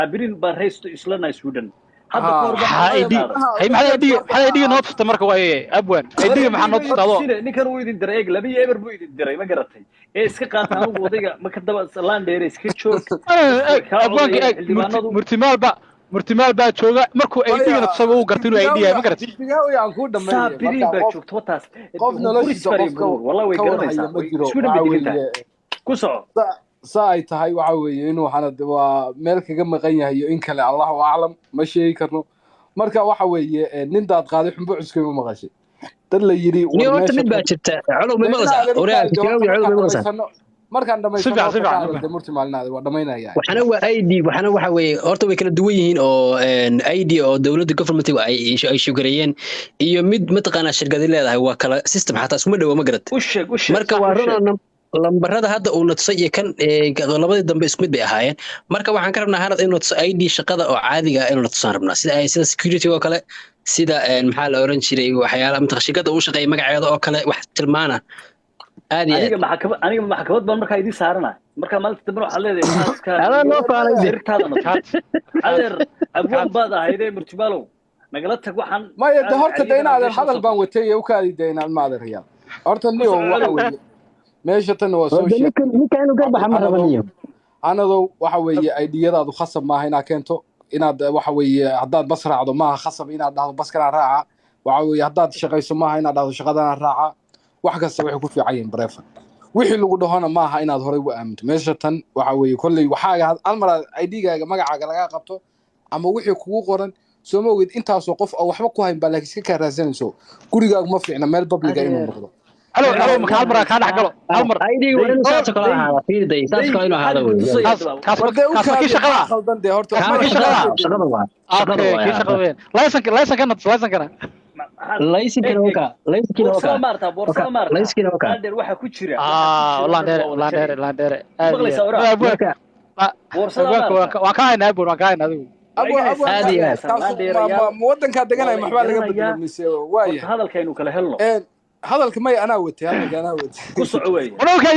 Saabiriin baa raysto islana Sweden hadda ka hor baa Maxaa ID hay, maxaa ID, maxaa ID noo tusta marka? Waaye abwan, ID maxaa noo tusta adoo? Ninkan uu idin diray, eeg, 2-0 buu idin diray, ma garatay? Ee iska qaata anugu odayga ma ka daba landheere, iska joog. Abwaanka eeg, murtimaal baa jooga. Markuu ID-gana tusay uu gartay inuu ID yahay, ma garatay? Jigjigawi aan kuu dhameeyay. Saabiriin marka baa qof joogta wataas. Qof noloshiisa qof ka Wallahi way ka warhaya garanaysaa. ma jiro. Sweden waxa bay degan tahay. Weeye ku soco. Saa ay tahay, waxa weeye inuu hanad waa meel kaga maqan yahay iyo in kale, Allahu aclam, ma sheegi karno. Marka waxa weeye nin daad qaaday xumbo cuskay ma maqashay? Dad la yidhi war Niyo, horta meesha mid baa jirta. Colow, may maqlaysaa? Oraa Jigjigawi, colow, may maqlaysaa? Markaan Si fiican, dhamaysano si fiican. horta ka murtimaalinaada waa dhamaynaya. Waxana waa ID, waxana waxa weeye horta way kala duwan yihiin oo ID oo dowladda government ay shugareeyeen iyo mid mataqaanaa shirkadi leedahay waa kala system, xataa iskuma dhowa, ma garat? U sheeg, u sheeg. Marka waa u sheeg. runaa, lambarada hadda uu na tusay iyo kan labadii dambe isku mid bay ahaayeen. Marka waxaan ka rabnaa hanad inuu tuso ID shaqada oo caadiga ah inuu na tusaan rabnaa, sida sida security oo kale, sida maxaa la oran jiray, waxyaalaha mataq shirkadda uu shaqeeya magaceeda oo kale, wax tilmaana aad iyo aad. Aniga maxkamad baan markaa idiin saarana. Markaa maalinta dambe waxaad leedahay xaaska Adaa noo faalay de. Sirtaada na adeer, abwaan baad ahaydee, murtimaalow nagala tag waxaan. Maya de, horta de inaadeer hadal baan watay ee u kaadi de inaad ma adeerayaal. Horta niyo, waxa weeye meesha tan waa Horta social. Ninka inuu garbaxa ma rabaniyo. Anadow, waxa weeye ID-yadaadu khasab maaha inaad keento. Inaad waxa weeye haddaad bas raacdo maaha khasab inaad dhahdo baskanaa raaca. Waxa weeye haddaad shaqayso maaha inaad dhahdo shaqadanaa raaca. Wax kasta waxay ku fiican yihiin private. Wixii lagu dhahona maaha inaad horey u aaminto. Meesha tan waxa weeye kolley waxaaga hal mar ID-gaaga magacaaga lagaa qabto ama wixii kugu qoran, soo ma ogid? Intaasoo qof oo waxba ku hayn baa laakiin iska kaa raadsanayso. Gurigaagu ma fiicna meel public-ga inuu Adeer. noqdo. Halo, halo, marka hal mar kaa dhex galo, hal mar. ID waa inuu saas oo kale ahaada, fiiriday, saas oo kale inuu ahaado wey. Kaas War dee u kaas ma kii kaadi shaqada? Maxaa khaldan dee horta? Kaas ma Kaa kii shaqada? shaqada waa shaqada. Okay, waa kii shaqada weyn. Laysankana tus, laysankana. Laysinkana waka, laysinkina Boorsada waka. maarta, boorsada maarta. Laysinkina waka. Landheer waxaa ku jira. Ah, landheere, landheere, landheere aad iyo Maqlaysaa aad. waraa? Abwaanka Boorsada abwaanka maarta. Waan ka haynaa, abwan, waan ka haynaa adigu. Abwa abwa. Aad iyo aad. Kaasu ma wadankaa deganaya? Waa la maxbaa laga garanayaa. bedelo mise waaya? Horta hadalkaynu kala helno. Hadalka maya, anaa watay hadalka, anaa watay. Ku soco weeye. Walowka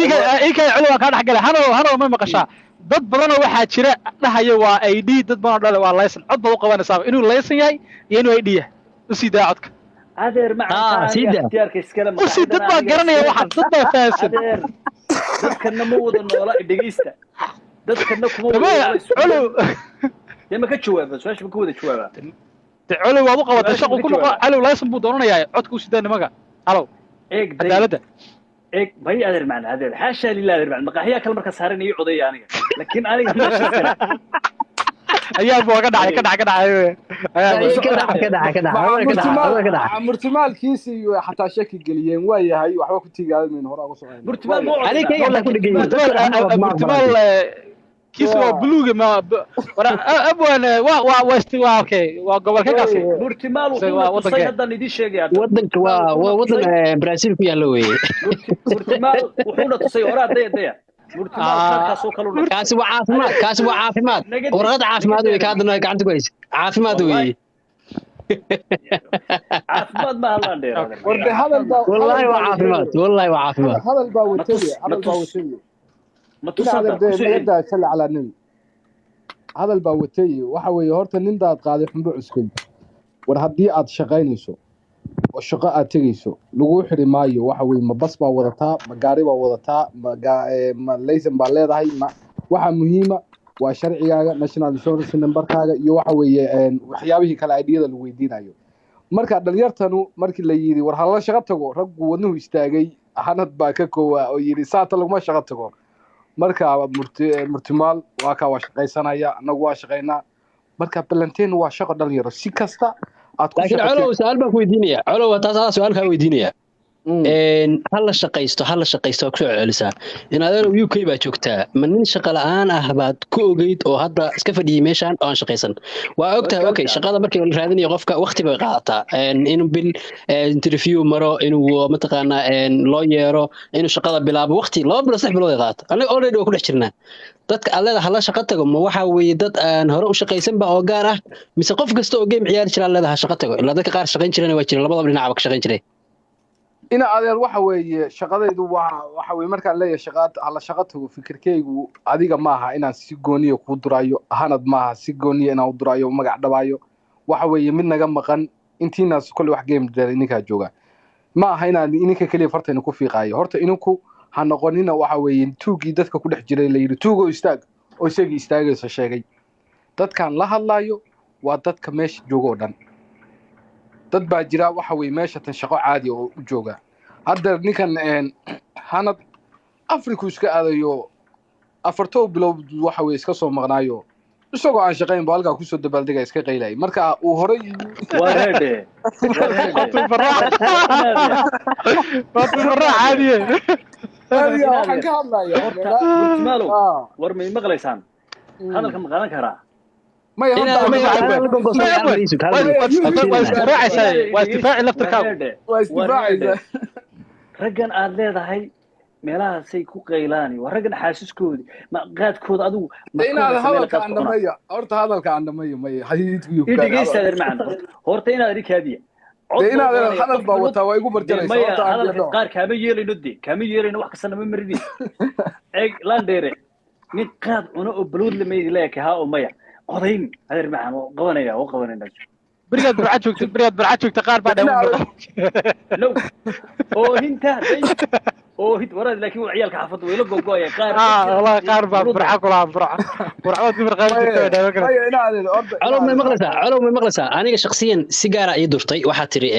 ika celi, waan kaa dhex galay. Hanow, hanow, ma maqashaa? Dad badanoo waxaa jira dhahaya waa ID, dad badanoo dhale waa laysan. Cod baad u qabanaysaa inuu laysan yahay iyo inuu ID yahay. Usii daa codka. Adeer Ah, sii macanka daa. ikhtiyaarka iskale. Usii, dad baa garanaya waxaan, dad baa fahansan. Adeer, dadkana ma wada noola, dhegeysta, dadkana kuma wada Maya noola isku. Colow. Dee ma ka jawaaba su-aasha? Ma ka wada jawaaba? De colow waad u qabatay. Su-aasha shaqo ma ku ka noqo. jawaaba? Colow laysan buu doonanayaa, codka usii daa nimanka, halow. Eeg day. Cadaaladda. Eeg bay, adeer macna, adeer, xaashaa lilah, adeer macna, maqaaxiyaa kale marka saaran iyo codeeya aniga, laakiin aniga meesha kale. Ayaa buu ka dhacay, ka dhacay, ka dhacay ayaa. Ka dhaca, ka dhaca, ka dhaca, ka dhaca, ka dhaca. Murtimaalkiisi iyo xataa shaki geliyeen. Waa yahay, waxba ku tiigaamayno, hore uga soconayno. Murtimaal ma Adiga kayga xataa ku dhegan yihiin. Murtimaal, murtimaal kiisa waa buluuga ma wara abwan waa isti waa okay, waa gobolka kaasi. Murtimaal Isaga wuxuu waa na tusay wadankee? Haddaan idiin sheegaya. Wadanka waa wadan Brazil ku yaalla weeye. Murtimaal wuxuuna tusay horaa, daya daya, murtimaal Ah. kaarkaasoo kale u Kaasi waa caafimaad, kaasi waa caafimaad, warqad caafimaad wey. Ka hadda gacanta ku haysa caafimaad weeye. Caafimaad maaha landheer. War de hadal baa Wallahi hadal waa baa caafimaad, wallahi waa caafimaad. Hadal baa watay, Ma tus, hadal ma baa tus. watay. Ma in tus hadda adeer dee ku soo naga celi. daa, salla calaa nebi. Hadal baa watay. Waxa weeye horta nin daad qaaday xumbo cuskay. War haddii aad shaqaynayso oo shaqo aad tegayso, laguu xiri maayo. Waxa weeye ma bas baa wadataa, ma gaari baa wadataa, ma laysan baa leedahay? Ma waxa muhiima waa sharcigaaga, national insurance numberkaaga iyo waxa weeye waxyaabihii kale ID-yada lagu weydiinayo. Marka dhalinyartanu markii la yidhi war hala shaqo tago, raggu wadnuhu istaagay. Hanad baa ka koowa oo yidhi saata laguma shaqo tago. Marka murtimaal waa kaa, waa shaqaysanaya, annagu waa shaqaynaa. Marka balanteenu waa shaqo, dhalinyaro, si kasta aad ku Laakiin shaqateen. Colow, su-aal baan ku weydiinaya. Colow, taas adaa su-aal kaa weydiinaya. Ha la shaqaysto, ha la shaqaysto waa kusoo celisaa. In adeer UK baa joogtaa, ma nin shaqa la'aan ah baad ku ogeyd oo hadda iska fadhiyey meeshaan oo aan shaqaysan? Waa ogtahay, okay, shaqada markii la raadinayo qofka waqti bay qaadataa. Inuu bil interview maro, inuu mataqaanaa loo yeero, inuu shaqada bilaabo, waqti 2 bilood, 3 bilood ay qaadato. Aniga already waa ku dhex jirnaa. Dadka aad leedahay hala shaqo tago, ma waxa weeye dad aan hore u shaqaysanba oo gaar ah, mise qof kasta oo game ciyaari jira aad leedahay ha shaqo tago? Ilaa dadka qaar shaqayn jirana waa jireen, labadaba dhinacba ka shaqayn jiray. Ina adeer, waxa weeye shaqadaydu waa waxa weeye markaan leeyahay shaqa hala shaqo tago, fikirkaygu adiga maaha inaan si gooniya kuu durayo, hanad maaha si gooniya inaan u durayo magac dhabaayo. Waxa weeye mid naga maqan intiinaas kolley wax game dheer idinkaa jooga, ma aha inaan idinka keliya fartayna ku fiiqaayo. Horta idinku ha noqonina waxa weeye tuugii dadka ku dhex jiray la yidhi tuugoo istaag oo isagii istaagaysa sheegay. Dadkaan la hadlaayo waa dadka meesha jooga oo dhan. Dad baa jira waxa weeye meesha tan shaqo caadi oo u jooga. Hadda ninkan hanad Afriku iska aadayo afartow bilood waxa weye iska soo maqnaayo, isagoo aan shaqayn ba halkaa kusoo dabaaldega iska qaylay marka uu horay. Wareedhe. Waa caadiye. Adiga waxaan ka hadlaya Horta Murtimaalow, war may maqlaysaan? Hadalka ma qaadan karaa? Maya. Inaad Horta Waa isdifaacaysaa, waa isdifaaci laftirkaagu. Wareedhe. Waa isdifaacaysaa. Raggan aad leedahay meelahaasay ku qaylaani waa raggan xaasiskoodii ma qaadkooda adigu ma De inaad ka horeysa meel hadalka qaad ku cunaa. Andhamaya horta, hadalka andhamaya maya xadiidku Ii dhegeysta adeer macan, horta inaad adikaadiya. De inaad hadal baa wataa, waa igu barjaraysa. Maya. Horta aan Hadalka yeedho. Qaar kaama yeelayno, de kaama yeelayno, wax kastana ma marini. Eeg landheere, nin qaad cuno oo balwad la maydi leeyahay haa oo maya qodayn adeer macan oo qabanaya oo qabanayna. Berigaad Burca joogtay, berigaad Burca joogtay, qaar baa dheeman. No, oohinta day oohint waraad, laakiin waa ciyaalka xaafadda way la gogo'aya qaar. Ah wallahi qaar baa Burca kulahaa, Burca Burca waad ku mirqaabi jirtay, way dheeman kartaa. Maya, inaad horta Colow, may maqlaysaa? Colow, may maqlaysaa? Aniga shakhsiyan si gaara ii durtay. Waxaa tiri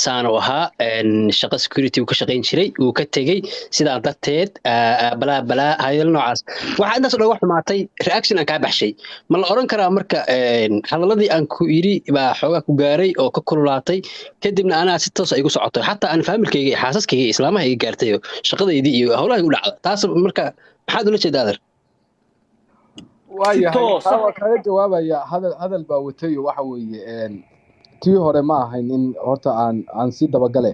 saanu ahaa shaqo security uu ka shaqayn jiray, uu ka tegey sidaa darteed, balaa balaa hadal noocaas. Waxaa intaas oo dhan wax xumaatay reaction aan kaa baxshay. Ma la oran karaa marka hadaladii aan ku yidhi baa xoogaa ku gaaray oo ka kululaatay, kadibna anaa si toos ah igu socotay, xataa aan faamilkayga iyo xaasaskayga iyo islaamaha iga gaartay oo shaqadaydii iyo howlaha igu dhacda taas? Marka maxaad ula jeedaa, adeer? Waayahay. Toos ah. Taa waa kaaga jawaabaya. Hadal baa watay oo waxa weeye tii hore ma ahayn in horta aan sii dabagale.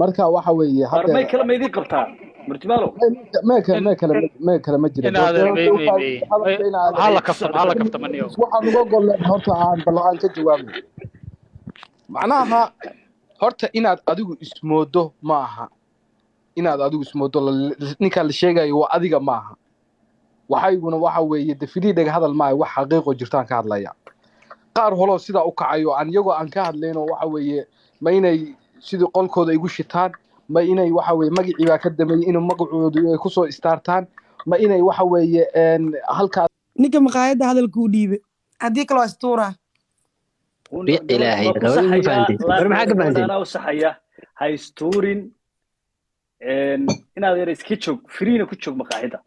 Marka waxa weeye war may hadda kale ma idiin qabtaa Murtimaalow? Mee kale ma jira. In adeer may may may hala kaftamo, hala kaftamaniyo. Waxaan uga golleen horta aan bal aan ka jawaabay macnaha horta inaad adigu ismoodo ma aha, inaad adigu ismoodo ninkaa la sheegayo waa adiga ma aha. Waxayguna waxa weeye de filiidhaga hadal maayo, wax xaqiiqo jirtaan ka hadlaya. Qaar holoo sidaa u kacayo aan iyagoo aan ka hadlaynoo waxa weeye ma inay sidii qolkooda igu shitaan, ma inay waxa weeye magacii baa ka dameeyey inuu magacoodu ay kusoo istaartaan, ma inay waxa weeye halkaa. Ninka maqaayadda hadalka u dhiibay, haddii kale waa istuuraa. Ilaahay, Waa ku labadii ma saxayaa, fahanteen. War maxaa ka fahanteen? Anaa u saxaya, ha istuurin. Inaad yar iska joog, firiina ku joog maqaaxida.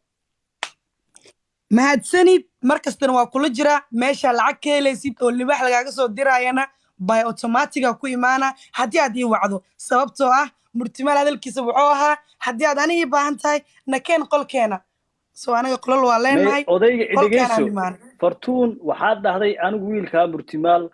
Mahadsanid, mar kastana waa kula jiraa. Meeshaa lacag ka helaysid oo libaax lagaaga soo dirayana by automatic-ga ku imaana haddii aad ii wacdo, sababtoo ah Murtimaal hadalkiisa wuxuu ahaa haddii aad aniga ii baahan tahay nakeen qolkeena. So anaga qolal waa leenahay. Odayga qolkaanaan dhegeyso. Imaana. Fartuun, waxaad dhahday anigu wiilkaa Murtimaal.